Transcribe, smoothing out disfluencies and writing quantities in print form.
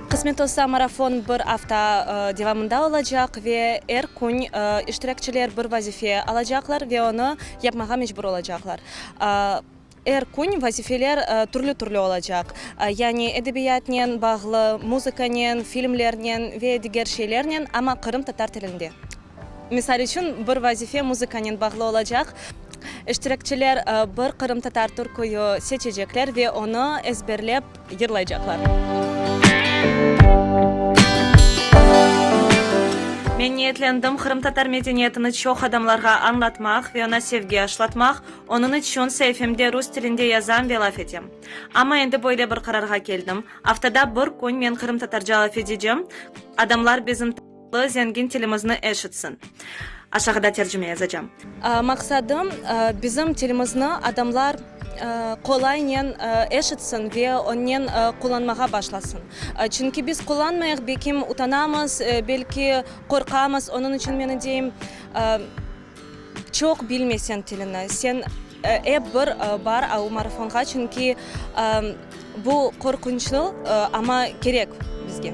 Qısmet olsa, marafon bir afta devamında olacaq ve er kün iştirakçiler bir vazife alacaqlar ve onı yapmağa mecbur olacaqlar. Er kün vazifeler türlü-türlü olacaq, yani edebiyatnen bağlı, muzıkanen, filmlernen ve diger şeylernen, amma qırımtatar tilinde. Misal içün, bir vazife muzıkanen bağlı olacaq, iştirakçiler bir qırımtatar türküyü seçecekler ve onı ezberlep yırlaycaqlar. Men niyetlendim qırımtatar medeniyetini çoq adamlarğa añlatmaq ve oña sevgi aşlatmaq, onıñ içün saifemde rus tilinde yazam ve laf etem. Amma endi böyle bir qararğa keldim, aftada bir kün men qırımtatarca laf edecem, adamlar bizim tatlı, zengin tilimizni eşitsin. Aşağıda tercime yazacam. Maqsadım, bizim tilimizni adamlar qolaynen eşitsin ve onnen qullanmağa başlasın. Çünki biz qullanmayıq, belkim utanamız, belki qorqamız, onıñ içün men deyim, Çoq bilmeseñ tilini, sen ep bir bar o marafonğa, çünki bu qorqunçlı, amma kerek bizge.